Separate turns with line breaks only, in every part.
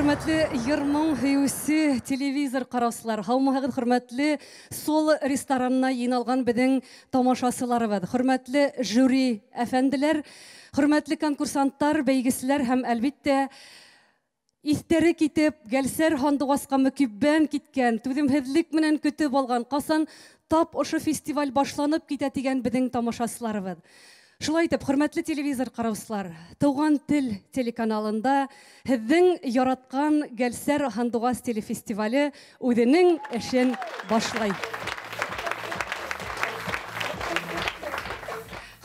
Хөрмәтле йыр-моң һөйөүсе телевизор ҡараусылар, һаумыһығыҙ, хөрмәтле Соло ресторанына йыйналған беҙҙең тамашасыларыбыҙ, хөрмәтле жюри әфәнделәр, хөрмәтле конкурсанттар, бәйгеселәр һәм әлбиттә иҫтәре китеп, Гәлсәр һандуғасҡа мөкиббән киткән, түҙемһеҙлек менән көтөп алған, ҡасан тап ошо фестиваль башланып китә тигән беҙҙең тамашасыларыбыҙ. Шулай итеп, хөрмәтле телевизор ҡараусылар, Тыуған тел телеканалында һеҙҙең яратҡан Гәлсәр һандуғас телефестивале үҙенең эшен башлай.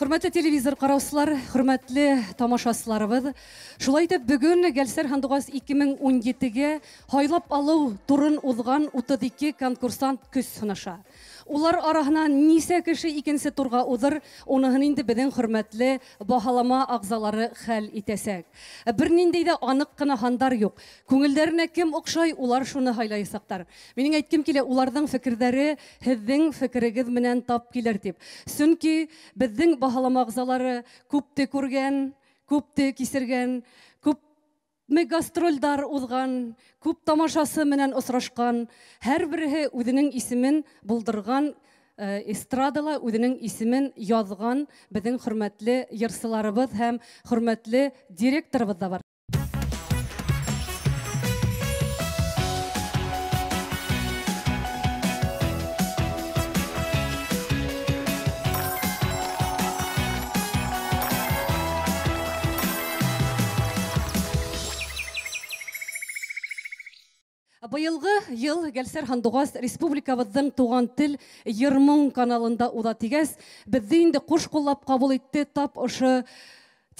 Хөрмәтле телевизор ҡараусылар, хөрмәтле тамашасыларыбыҙ, шулай итеп бөгөн Гәлсәр һандуғас 2017-гә һайлап алыу турын уҙған 32 конкурсант көс һынаша. Улар араһынан нисә кеше икенсе турға уҙыр, уныһын инде беҙҙең хөрмәтле баһалама ағзалары хәл итәсәк. Бер ниндәй ҙә аныҡ ҡына һандар юҡ. Күңелдәренә кем оҡшай, улар шуны һайлаясаҡтар. Минең әйткем килә, уларҙың фекерҙәре һеҙҙең фекерегеҙ менән тап килер тип. Сөнки беҙҙең баһалама ағзалары күпте күргән, күпте кисергән, күп гастролдар уҙған, күп тамашасы менән осрашҡан, һәр береһе үҙенең исемен булдырған, эстрадала үҙенең исемен яҙған беҙҙең хөрмәтле йырсыларыбыҙ һәм хөрмәтле директорыбыҙ ҙа бар. Быйылғы йыл Гәлсәр һандуғас республикабыҙҙың Туған тел йыр-моң каналында уҙа тигәс, беҙҙе инде ҡуш ҡуллап ҡабул итте тап ошо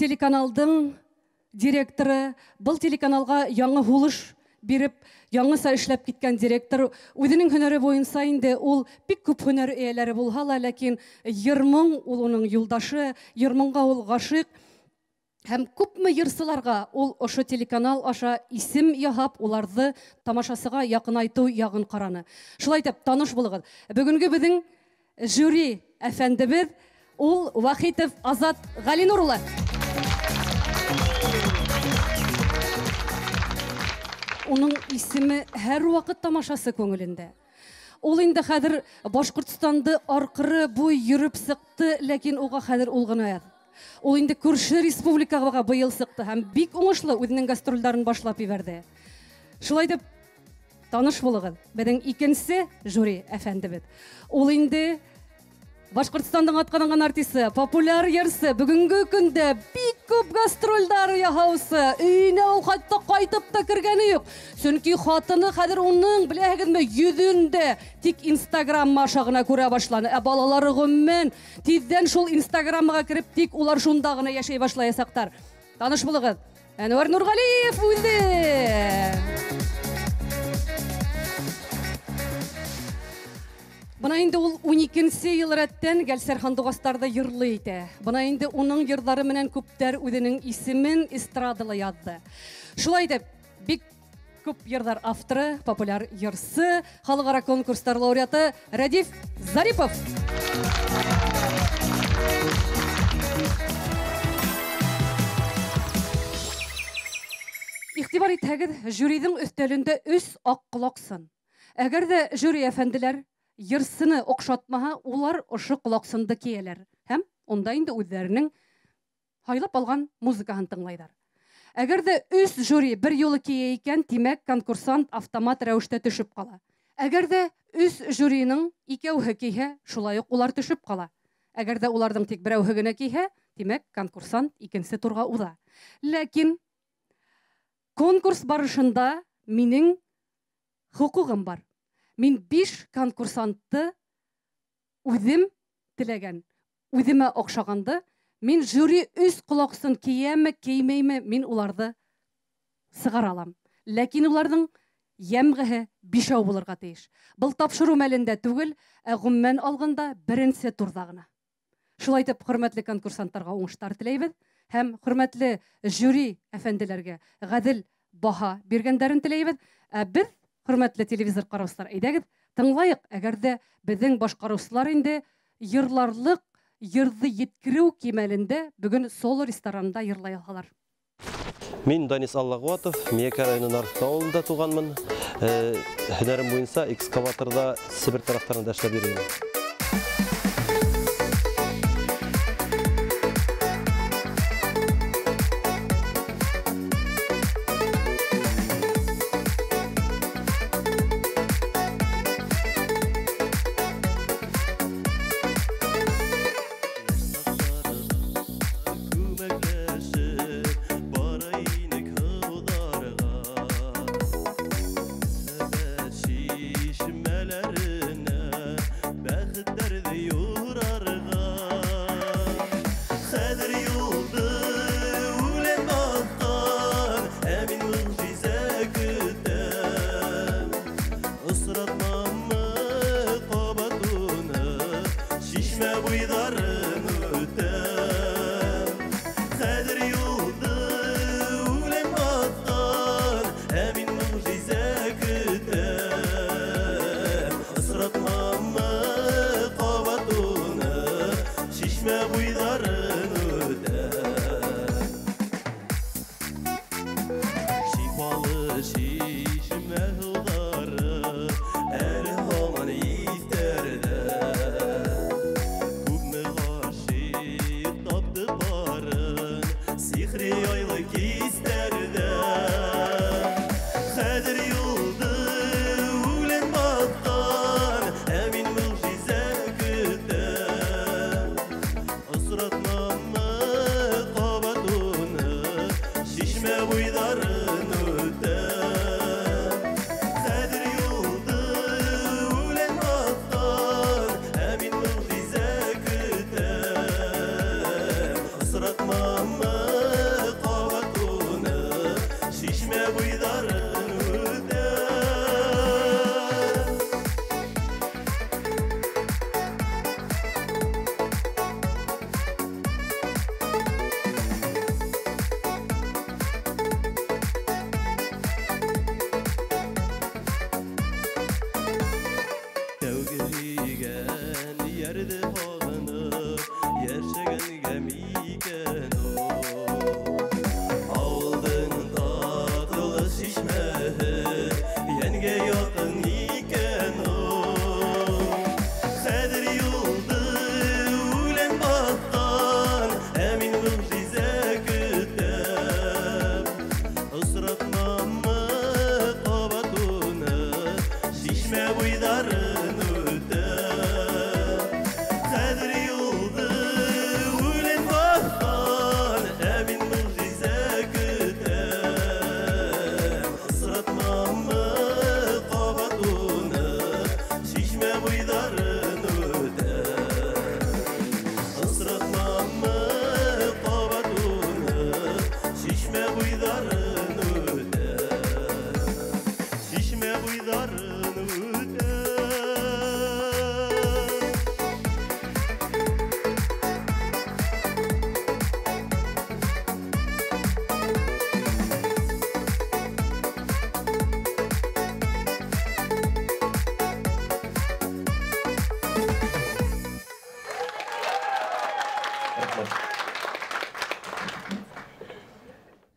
телеканалдың директоры. Был телеканалға яңы һулыш биреп, яңыса эшләп киткән директор. Үҙенең һөнәре буйынса инде ул бик күп һөнәр эйәләре булһа ла, ләкин йыр-моң ул уның юлдашы, йыр-моңға ул ғашиҡ. Һәм күпме йырсыларға ул ошо телеканал аша исем яһап, уларҙы тамашасыға яҡынайтыу яғын ҡараны. Шулай итеп, таныш булығыҙ. Бөгөнгө беҙҙең жюри әфәндебеҙ ул Вахитов Азат Ғәлинур улы. Уның исеме һәр ваҡыт тамашасы күңелендә. Ул инде хәҙер Башҡортостанды арҡыры буй йөрөп сыҡты, ләкин уға хәҙер ул ғына яҙ. Ул инде күрше республикаға быйыл сыҡты һәм бик уңышлы үҙенең гастролдарын башлап ебәрҙе. Шулай итеп, таныш булығыҙ, беҙҙең икенсе жюри әфәндебеҙ. Ул инде Башҡортостандың атҡаҙанған артисы, популяр йырсы, бөгөнгө көндә бик күп гастролдар яһаусы. Өйөнә ул хатта ҡайтып та кергәне юҡ. Сөнки хатыны хәҙер уның, беләһегеҙме, йөҙөн дә тик Инстаграм аша ғына күрә башланы. Ә балалары ғөмүмән тиҙҙән шул Инстаграмға кереп, тик улар шунда ғына йәшәй башлаясаҡтар. Таныш булығыҙ, Әнүәр Нурғәлиев үҙе. Бына инде ул 12-нсе йыл рәттән Гәлсәр һандуғастарҙы йырлый итә. Бына инде уның йырҙары менән күптәр үҙенең исемен эстрадала яҙҙы. Шулай итеп, бик күп йырҙар авторы, популяр йырсы, халыҡ-ара конкурстар лауреаты Рәдиф Зарипов. Иғтибар итһәгеҙ, жюриҙың өҫтәлендә 3 аҡ ҡолаҡсын. Әгәр ҙә жюри әфәнделәр йырсыны оҡшатмаһа, улар ошо ҡолаҡсынды кейәләр һәм унда инде үҙҙәренең һайлап алған музыкаһын тыңлайҙар. Әгәр ҙә 3 жюри бер юлы кейә икән, тимәк, конкурсант автомат рәүештә төшөп ҡала. Әгәр ҙә 3 жюриның икәүһе кейһә, шулай уҡ улар төшөп ҡала. Әгәр ҙә уларҙың тик берәүһе генә кейһә, тимәк, конкурсант икенсе турға уҙа. Ләкин конкурс барышында минең хоҡуғым бар. Мин 5 конкурсантты үҙем теләгән, үҙемә оҡшағанды, мин жюри 3 ҡолаҡсын кейәме, кеймәйме, мин уларҙы сығара алам. Ләкин уларҙың йәмғеһе 5 булырға тейеш. Был тапшырыу мәлендә түгел, ә ғөмүмән алғанда беренсе турҙа ғына. Шулай итеп, хөрмәтле конкурсанттарға уңыштар теләйбеҙ һәм хөрмәтле жюри әфәнделәргә ғәҙел баһа биргәндәрен теләйбеҙ. Ә беҙ, хөрмәтле телевизор ҡараусылар, әйҙәгеҙ, тыңлайыҡ. Әгәр ҙә беҙҙең башҡарыусылар инде йырларлыҡ, йырҙы еткереү кимәлендә бөгөн Соло ресторанында йырлай алһалар.
Мин Данис Аллағуатов, Миәкә районы Нарыҫты ауылында туғанмын. Һөнәрем буйынса экскаваторҙа Себер тарафтарында эшләп йөрөйөм.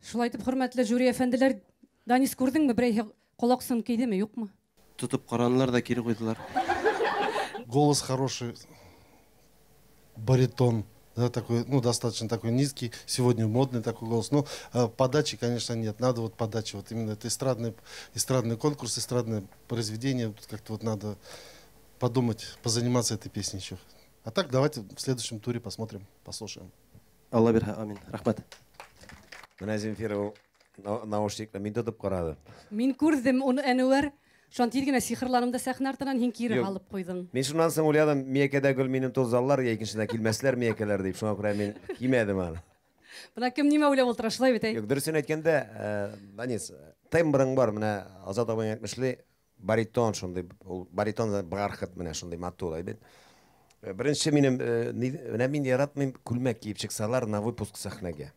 Шулай итеп, хөрмәтле жюри әфәнделәр, Данис, күрҙеңме, берәйһе ҡолаҡсын кейҙеме, юҡмы?
Тотоп ҡаранылар ҙа кире ҡуйҙылар.
Голос хороший, баритон, да, такой, ну, достаточно такой низкий, сегодня модный такой голос. Но подачи, конечно, нет. Надо вот подачи, вот именно это эстрадный конкурс, эстрадное произведение, вот как-то вот надо подумать, позаниматься этой песней еще. А так давайте в следующем туре посмотрим, послушаем.
Алла бирһә, амин. Рәхмәт.
Менә Земфира наушникны мин тотып карады.
Мин күрҙем уны, Әнүәр. Шунан тиҙ генә сихырланым да сәхнә артынан һин кире
Юк.
алып ҡуйҙың.
Мин шунан соң уйладым, Миәкәдә гөл мине тозалар, я икенсенә килмәсләр миәкәләр дип. Шуңа күрә мин кимәдем аны.
Бына кем нимә уйлап ултыра, шулай бит, әй?
Юк, дөресен әйткәндә, Данис, тембрың бар, менә Азат абый әйтмешли, баритон шундый, ул баритон бархат менә шундый матур, әй бит. Беренче минем, менә мин яратмыйм күлмәк киеп чыксалар на выпуск сәхнәгә.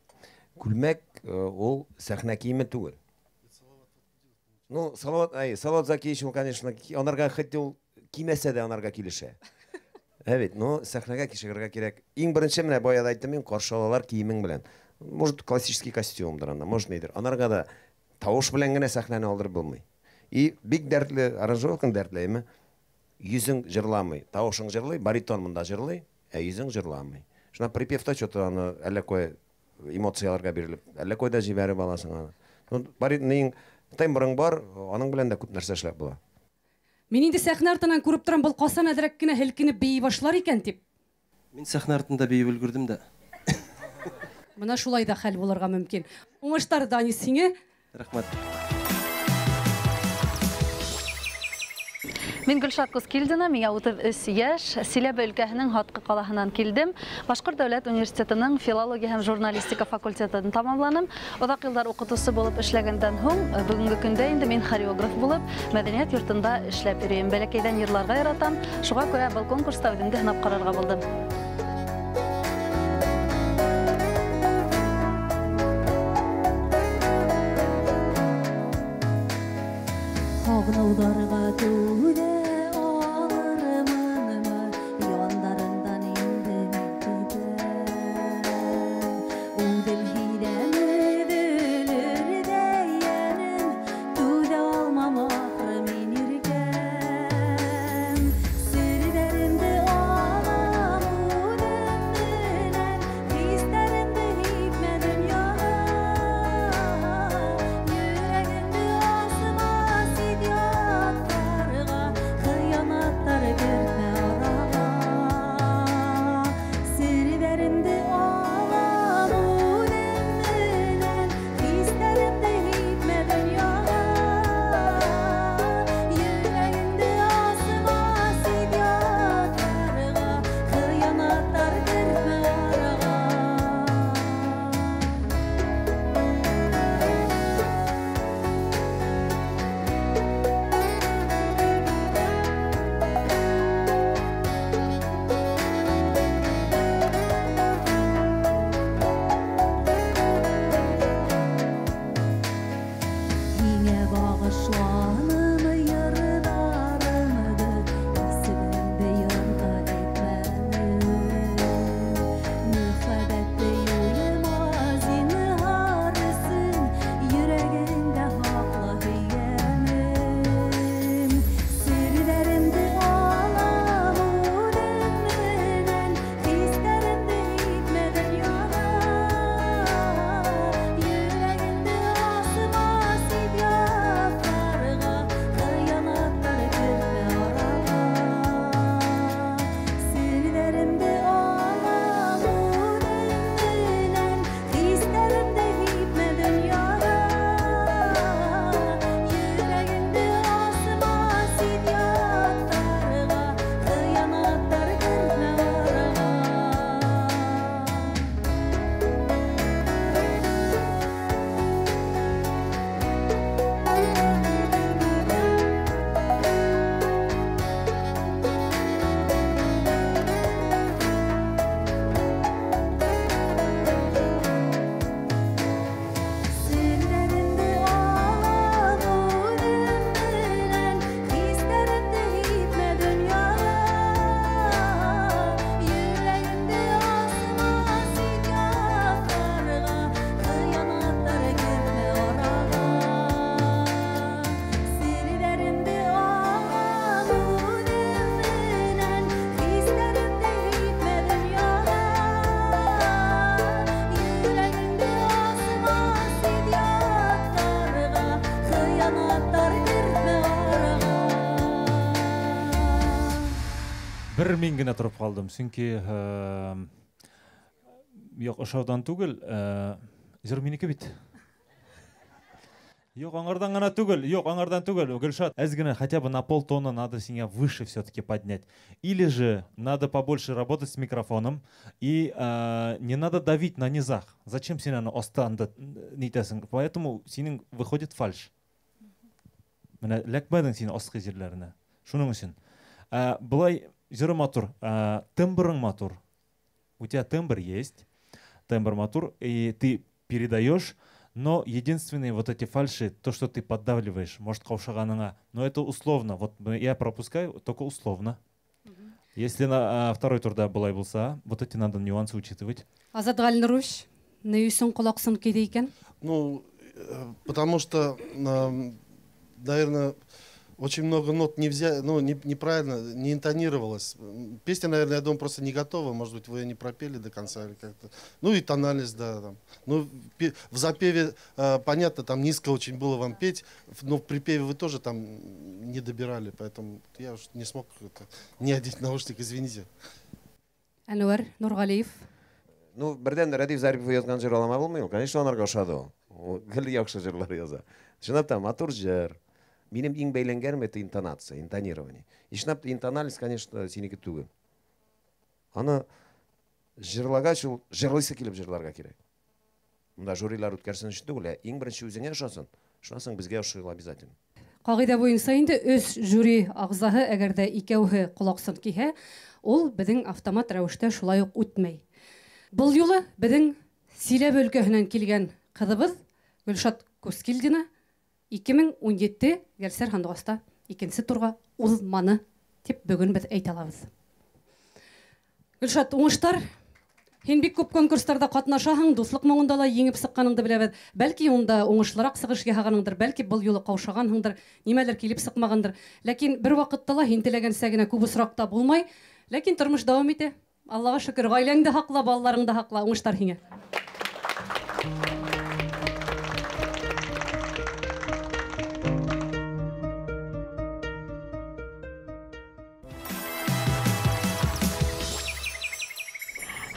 Күлмәк, ул сәхнә киеме түгел. Ну, Салават, ай, Салават Закиевич, ул, конечно, анарга хоть ул кимәсә дә анарга килешә. Ә бит, но сәхнәгә чыгарга кирәк. Иң беренче менә бая да әйттем мин, каршы алалар киемең белән. Может, классический костюмдыр анда, может, нидер. Анарга да тавыш белән генә сәхнәне алдырып булмый. И бик дәртле, аранжировкаң дәртле, әйме? Йөзең җырламый, тавышың җырлый, баритон монда җырлый, ә йөзең җырламый. Шуна припевта что-то аны әллә кая эмоцияләргә бирелеп, әллә кайда җибәреп аласың аны. Ну, баритонның тембрың бар, аның белән дә күп нәрсә эшләп була.
Мин инде сәхнә артыннан күреп торам, был касан әзрәк кенә һелкенеп бии башлар икән дип.
Мин сәхнә артында биеп өлгердем дә.
Мына шулай да хәл булырга мөмкин. Уңышлар, Данис, сиңа.
Рәхмәт.
Мин Гөлшат Кускилдина, миңа 33 яшь, Силәбе өлкәһенең Һаткы ҡалаһынан килдем. Башҡорт дәүләт университетының филология һәм журналистика факультетын тамамланым. Оҙаҡ йылдар уҡытыусы булып эшләгәндән һуң, бөгөнгө көндә инде мин хореограф булып, мәҙәниәт йортонда эшләп йөрөйөм. Бәләкәйҙән йырларға яратам, шуға күрә был конкурста үҙемде һынап ҡарарға булдым.
Һағыныуҙарға түҙә алырмынмы, яндарыңдан инде мин китәм. Үҙем һиҙәм өҙөлөр ҙә йәнем, түҙә алмам ахыры мин иркәм. Серҙәремде алам үҙем менән, хистәремде һипмә донъяға. Йөрәгемде асма сит яттарға, хыянаттар кертмә араға. Серҙәремде алам үҙем менән, хистәремде һипмә донъяға. Йөрәгемде асма сит яттарға, хыянаттар кертмә араға. Һиңә бағышланым йырҙарымды, исемеңде йырға әйтмәнем. Мөхәббәтте юйма зинһар өсөн, йөрәгеңдә һаҡла һөйгәнем. Серҙәремде алам үҙем менән, хистәремде һипмә донъяға. Йөрәгеңде асма сит яттарға, хыянаттар кертмә араға. Серҙәремде алам үҙем менән, хистәремде һипмә донъяға. Йөрәгеңде асма сит яттарға, хыянаттар кертмә араға. Серҙәремде алам үҙем менән, хистәремде һипмә донъяға. Йөрәгемде асма сит яттарға, хыянаттар кертмә араға. Серҙәремде алам үҙем менән, хистәремде һипмә донъяға. Йөрәгеңде асма сит яттарға, хыянаттар кертмә араға.
Бер мин генә тороп ҡалдым, сөнки юҡ, ошауҙан түгел, җыр минеке бит. Юҡ, аңардан гына түгел, юҡ, аңардан түгел. Гөлшат, әҙ генә хотя бы на полтона надо сиңа выше все-таки поднять. Или же надо побольше работать с микрофоном и не надо давить на низах. Зачем син аны останда нитәсең? Поэтому синең выходит фальш. Менә эләкмәдең син аскы җирләренә. Шуның өчен. Былай җыры матур, тембрың матур. У тебя тембр есть, тембр матур, и ты передаешь, но единственные вот эти фальши, то, что ты поддавливаешь, может, ҡаушағаныңа, но это условно. Вот я пропускаю только условно. Если на второй турда былай булса, вот эти надо нюансы учитывать.
Азат Галинорович, Ни өсөн колаксын кейҙе икән?
Ну, потому что, наверное, очень много нот не взяли, ну, неправильно, не интонировалось. Песня, наверное, я думаю, просто не готова. Может быть, вы ее не пропели до конца или как-то. Ну и тональность, да. Там. Ну, в запеве, понятно, там низко очень было вам петь, но в припеве вы тоже там не добирали, поэтому я уж не смог это, не одеть наушник, извините.
Әнүәр Нурғалиев.
Ну, берҙән Рәдиф Зарипов яҙған йыр алама булмай ул. Конечно, анарға оҡшаны ул. Ул гел яҡшы йырлар яҙа. Чынлап та матур йыр. Минем иң бәйләнгәнем это интонация, интонирование. И чынлап та интональность, конечно, һинеке түгел. Аны йырлағас ул йырлайсы килеп йырларға кәрәк. Мында жюрилар үткәрсен өсөн түгел, ә иң беренсе үҙеңә ошасын. Шунан һуң беҙгә ошай обязательно.
Ҡағиҙә буйынса инде өс жюри ағзаһы әгәр ҙә икәүһе ҡолаҡсын кейһә, ул беҙҙең автомат рәүештә шулай уҡ үтмәй. Был юлы беҙҙең Силәбе өлкәһенән килгән ҡыҙыбыҙ Гөлшат Кускилдина 2017 Гәлсәр һандуғаста икенсе турға уҙманы тип бөгөн беҙ әйтә алабыҙ. Гөлшат, уңыштар. Һин бик күп конкурстарҙа ҡатнашаһың, дуҫлыҡ моңонда ла еңеп сыҡҡаныңды беләбеҙ. Бәлки унда уңышлыраҡ сығыш яһағаныңдыр, бәлки был юлы ҡаушағанһыңдыр, нимәлер килеп сыҡмағандыр. Ләкин бер ваҡытта ла һин теләгәнсә генә күп осраҡта булмай. Ләкин тормош дауам итә. Аллаға шөкөр, ғаиләңде һаҡла, балаларыңды һаҡла, уңыштар һиңә.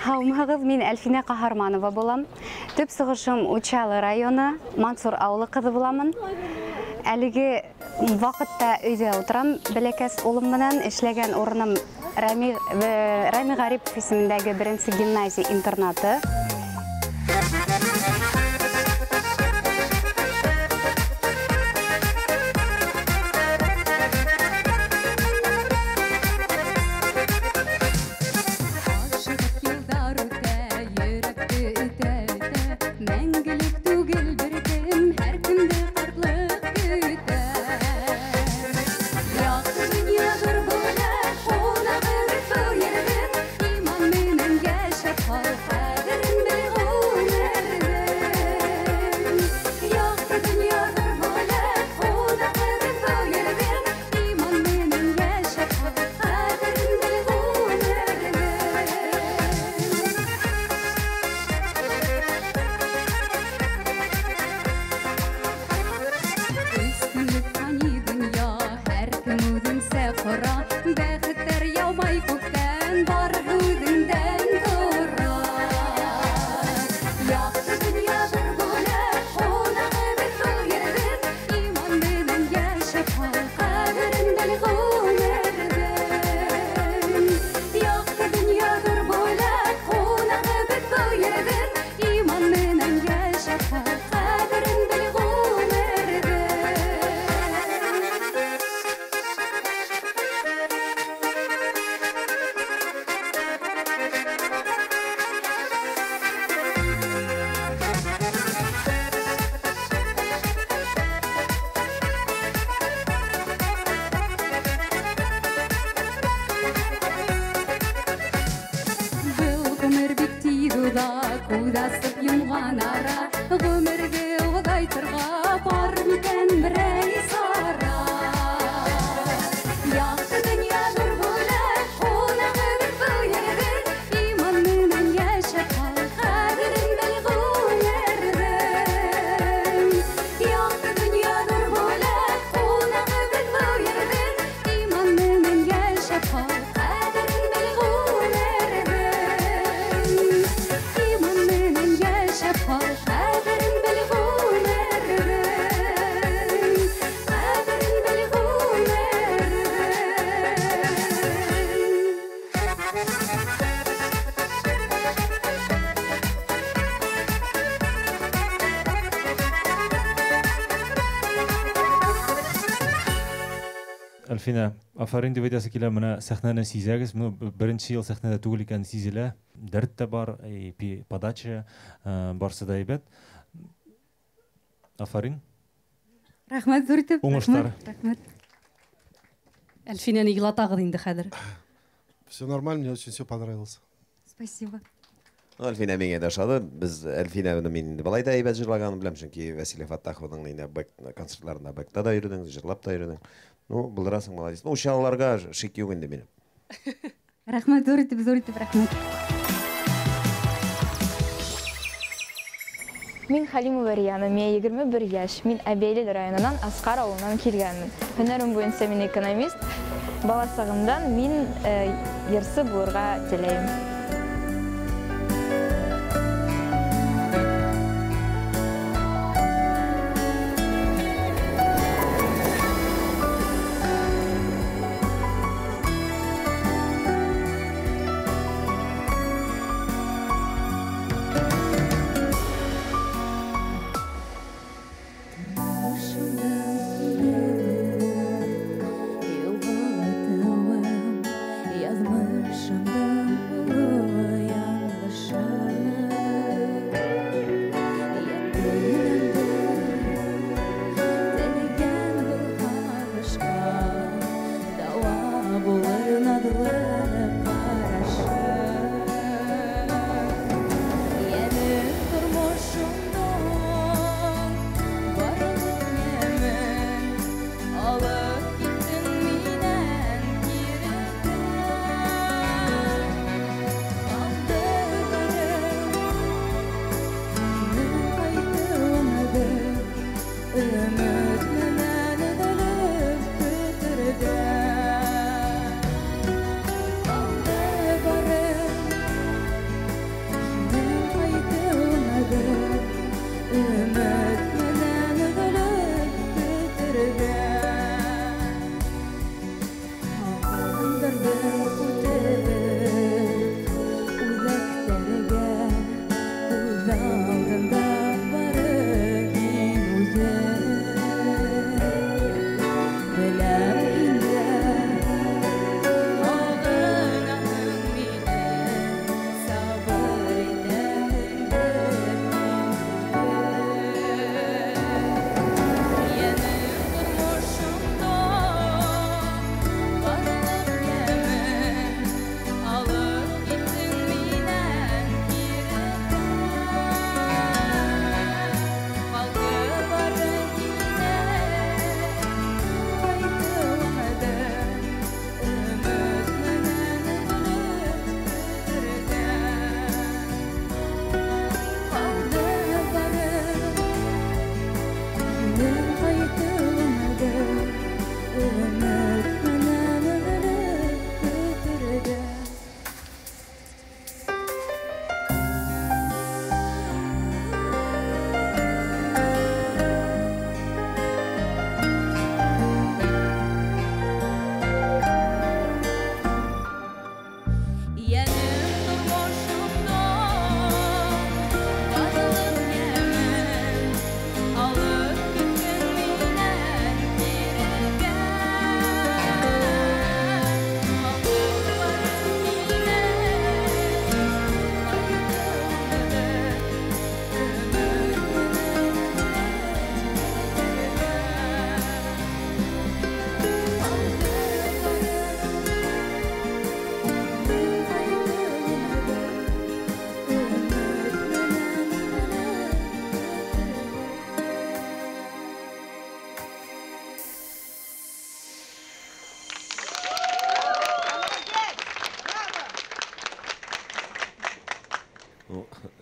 Һаумыһығыҙ, мин Әлфинә Ҡаһарманова булам. Төп сығышым Учалы районы, Мансур ауылы ҡыҙы буламын. Әлеге ваҡытта өйҙә ултырам, бәләкәс улым менән. Эшләгән урыным Рами Ғарипов исемендәге беренсе гимназия интернаты.
Әлфинә, афарин дип әйтәсе килә, менә сәхнәне сизәгез. Ну, беренче ел сәхнәдә түгел икән сизелә. Дәрт тә бар, и подача, барсы да әйбәт. Афарин.
Рәхмәт зур итеп.
Уңышлар.
Рәхмәт.
Әлфинәне елатағыҙ инде хәҙер.
Все нормально, мне очень все понравилось.
Спасибо.
Ну, Әлфинә миңә дә ошады. Без Әлфинәне мин инде былай да әйбәт җырлаганын беләм, чөнки Василий Фаттаховның инде бэк концертларында бэкта да йөрдең, җырлап та йөрдең. Ну, булдырасың, молодец. Ну, Учалыларга шик юк инде минем.
Рәхмәт, зур итеп, зур итеп рәхмәт.
Мин Халимова Рияна, миңа 21 яшь. Мин Әбәйлел районыннан Асҡар ауылынан килгәнмен. Һөнәрем буйынса мин экономист. Бала сағымдан мин йырсы булырға теләйем.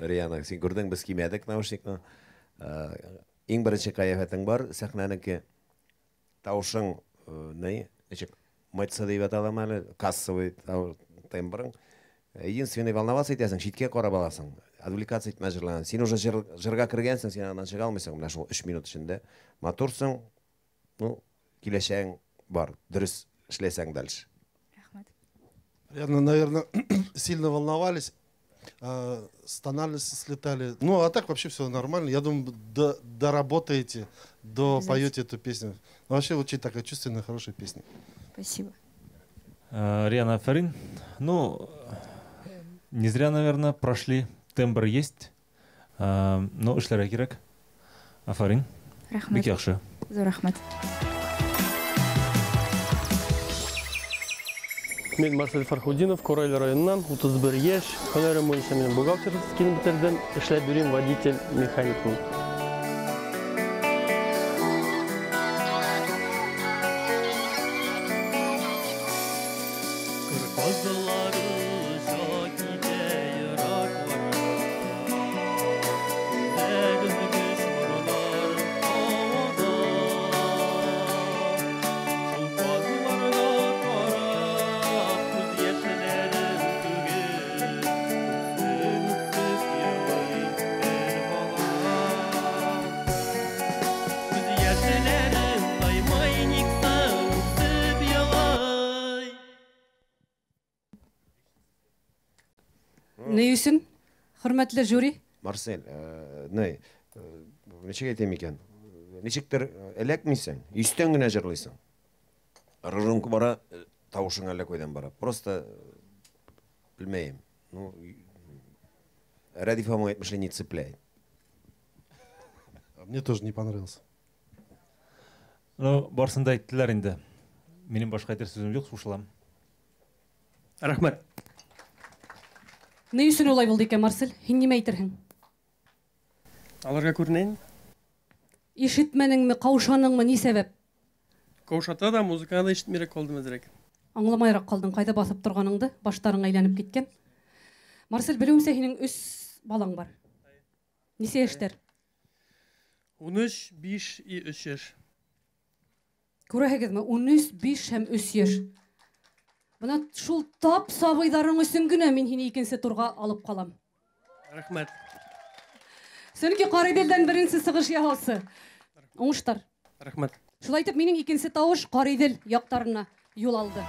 Рияна, син күрдең, без кимәдек наушникны. Иң беренче кыяфәтең бар, сәхнәнеке тавышың ни, ничек майтса дип аталам әле, кассовый тембрың. Единственный волноваться итәсең, читкә карап аласың, отвлекаться итмә җырлаган. Син уже җырга кергәнсең, син аннан чыга алмыйсың, менә шул 3 минут эчендә. Матурсың, ну, киләчәгең бар, дөрес эшләсәң дальше.
Рәхмәт.
Рияна, наверное, сильно волновались. С тональности слетали. Ну, а так вообще все нормально. Я думаю, доработаете, допоете эту песню. Ну, вообще очень такая чувственная, хорошая песня.
Спасибо.
Риана Фарин, ну, не зря, наверное, прошли. Тембр есть. Но эшләргә кирәк. Афарин.
Рәхмәт.
Бик яхшы.
Зур рәхмәт.
Мин Марсель Фархудинов, Корайлы районынан, 31 йәш. Һөнәрем буйынса мин бухгалтерскийны бөтөрҙөм. Эшләп йөрөйөм водитель, механик булып.
Ни өсөн, хөрмәтле жюри?
Марсель, ни, ничек әйтәм икән? Ничектер эләкмисең, өстән генә җырлыйсың. Рыжонка бара, тавышың әллә кайдан бара. Просто белмәйем. Ну, Рәдиф абың әйтмешли, не цепляет.
Мне тоже не понравился.
Ну, барысын да әйттеләр инде. Минем башка әйтер сүзем юк, кушылам.
Рәхмәт.
Ни өсөн улай булды икән, Марсель? Һин нимә әйтерһең?
Аларга күренә инде.
Ишетмәнеңме, каушаныңмы, ни сәбәп?
Каушата да, музыканы да ишетмәйрәк калдым әзрәк.
Аңламайрак калдың, кайда басып торганыңды, баштарың әйләнеп киткән. Марсель, белүемсә, һинең 3 балаң бар. Нисә яшьтәр?
13, 5 и 3 яшь.
Күрәһегеҙме? 13, 5 һәм 3 яшь. Бына шул тап сабыйҙарың өсөн генә мин һине икенсе турға алып ҡалам.
Рәхмәт.
Сөнки Ҡариҙелдән беренсе сығыш яһаусы. Уңыштар.
Рәхмәт.
Шулай итеп, минең икенсе тауыш Ҡариҙел яҡтарына юл алды.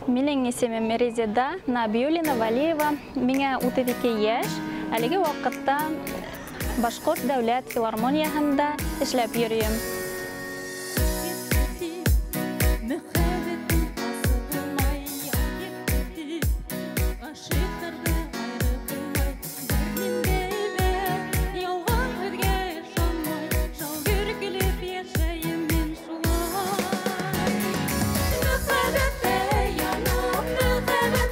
Минең исемем Резеда Набиуллина Валиева. Миңә 32 йәш. Әлеге ваҡытта Башҡорт дәүләт филармонияһында эшләп йөрөйөм.
Мөхәббәттә янам, мөхәббәт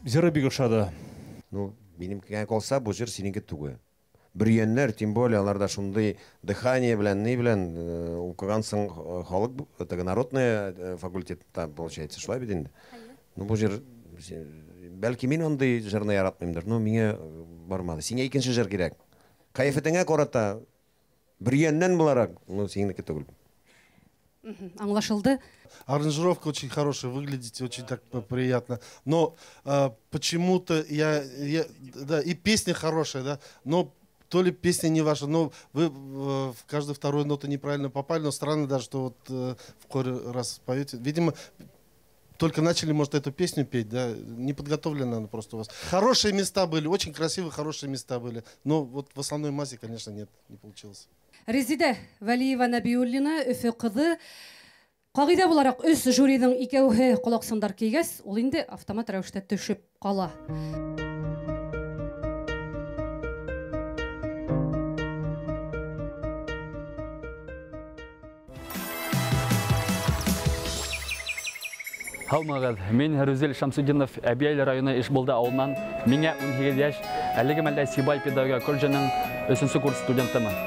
Җыры бик ошады.
Ну, минемкегә калса, бу җыр синеке түгел. Бөрйәннәр, тем более, аларда шундый дыхание белән, ни белән укыгансың, халык, теге народный факультетта, получается, шулай бит инде. Ну, бу җыр, бәлки мин андый җырны яратмыймдыр, но миңа бармады. Сиңа икенче җыр кирәк. Кыяфәтеңә карата бөрйәннән буларак, ну, синеке түгел.
Аңлашылды.
Аранжировка очень хорошая, выглядите очень так приятно. Но почему-то я, да, и песня хорошая, да, но то ли песня не ваша, но вы в каждую вторую ноту неправильно попали, но странно даже, что вот в хоре раз поете. Видимо, только начали, может, эту песню петь, да, не подготовлена она просто у вас. Хорошие места были, очень красивые, хорошие места были, но вот в основной массе, конечно, нет, не получилось.
Резидә Вәлиева Нәбиуллина, Өфө ҡыҙы. Ҡағиҙә булараҡ өс жюриҙың икәүһе ҡолаҡсындар кейгәс, ул инде автомат рәүештә төшөп ҡала.
Һаумығыҙ, мин Рүзел Шамсудинов, Әбйәлил районы Ишбулды ауылынан. Миңә 18 йәш, әлеге мәлдә Сибай педагогия колледжының 3-нсе курс студентымын.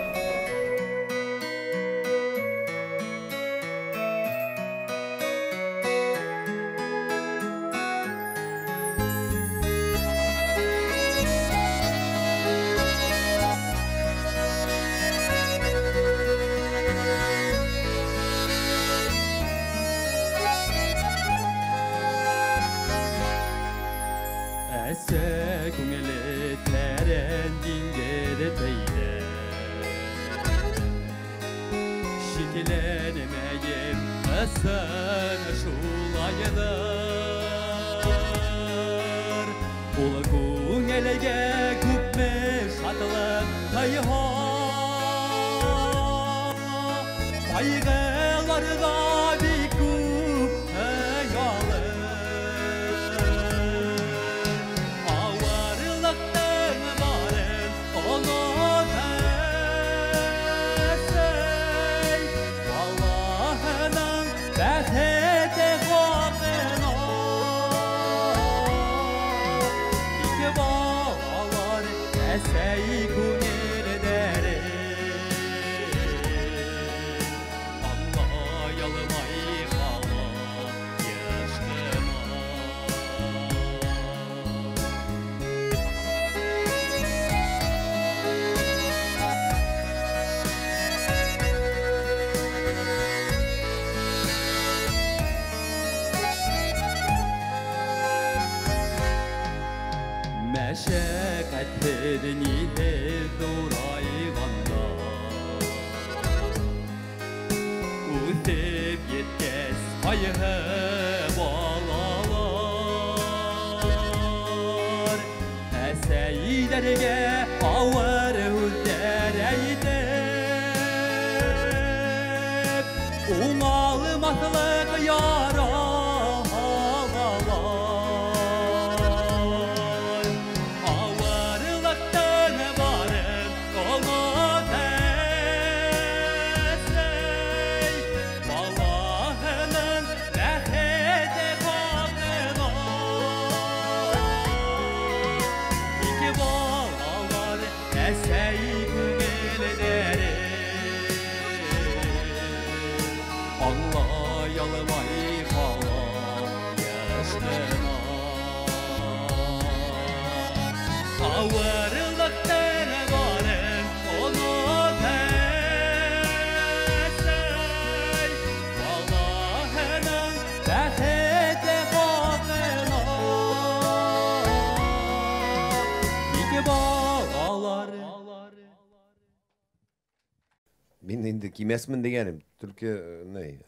Мин инде кимәсмен дигәнем, только ни,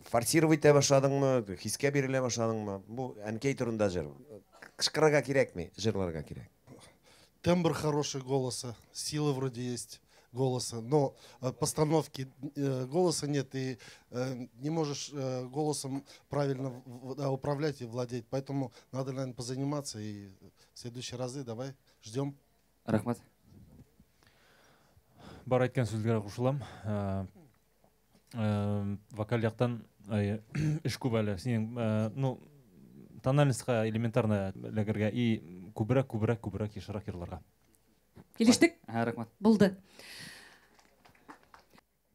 форсировать итә башладыңмы, хискә бирелә башладыңмы? Бу әнкәй турында җыр. Кычкырырга кирәкме, җырларга кирәк.
Тембр хороший голоса, сила вроде есть голоса, но постановки голоса нет, и не можешь голосом правильно управлять и владеть, поэтому надо, наверное, позаниматься, и в следующие разы давай ждем.
Рахмат.
Бар әйткән сүзләргә кушылам. Вокаль яктан эш күп әле. Синең, ну, Тональностьҡа элементарно эләгергә и күберәк, күберәк, күберәк йышыраҡ йырларға.
Килештек?
Рәхмәт.
Булды.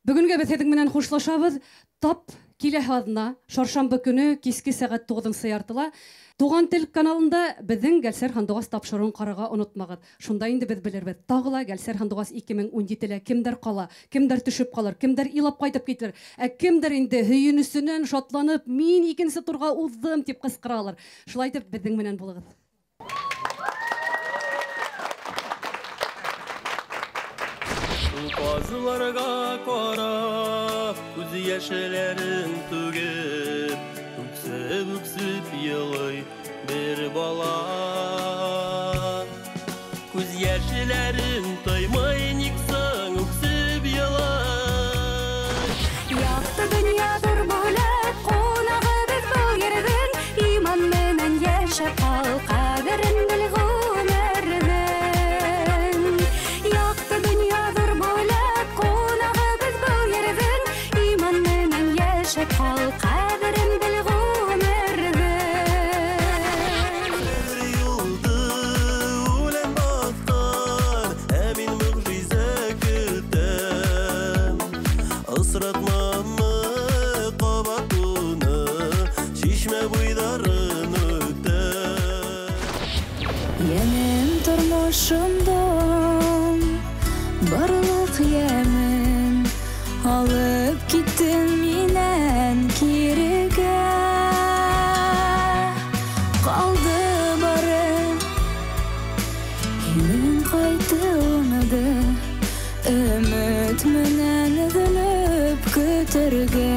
Бөгөнгә беҙ һеҙҙең менән хушлашабыҙ. Тап киләһе аҙна, шаршамбы көнө киске сәғәт 9:30 Туған тел каналында беҙҙең Гәлсәр һандуғас тапшырыуын ҡарарға онотмағыҙ. Шунда инде беҙ белербеҙ. Тағы ла Гәлсәр һандуғас 2017-лә кемдәр ҡала, кемдәр төшөп ҡалыр, кемдәр илап ҡайтып китер, ә кемдәр инде һөйөнөсөнән шатланып, мин икенсе турға уҙҙым тип ҡысҡыралар. Шулай итеп беҙҙең менән булығыҙ.
Ҡазыларға ҡарап, күҙ йәшләрен түгеп, үксеп-үксеп илай бер бала. Күҙ йәшләрен тоймай, ник соң үксеп илай?
Яҡты донъя ҙур бүләк, ҡунағы беҙ был ерҙең, иман менән йәшәп ҡал, ҡәҙерен бел ғүмерҙең. Яҡты донъя ҙур бүләк, ҡунағы беҙ был ерҙең, иман менән йәшәп ҡал, ҡәҙерен бел ғүмерҙең.
Бер юлды үлән баҫҡан, ә мин мөғжизә көтәм. Осратмаммы ҡабат уны, шишмә буйҙарын үтәм.
Йәнем тормошомдоң барлыҡ йәмен алып киттең минән кирегә. Ҡалды бары һинең ҡайтыуыңды өмөт менән өҙөлөп көтөргә.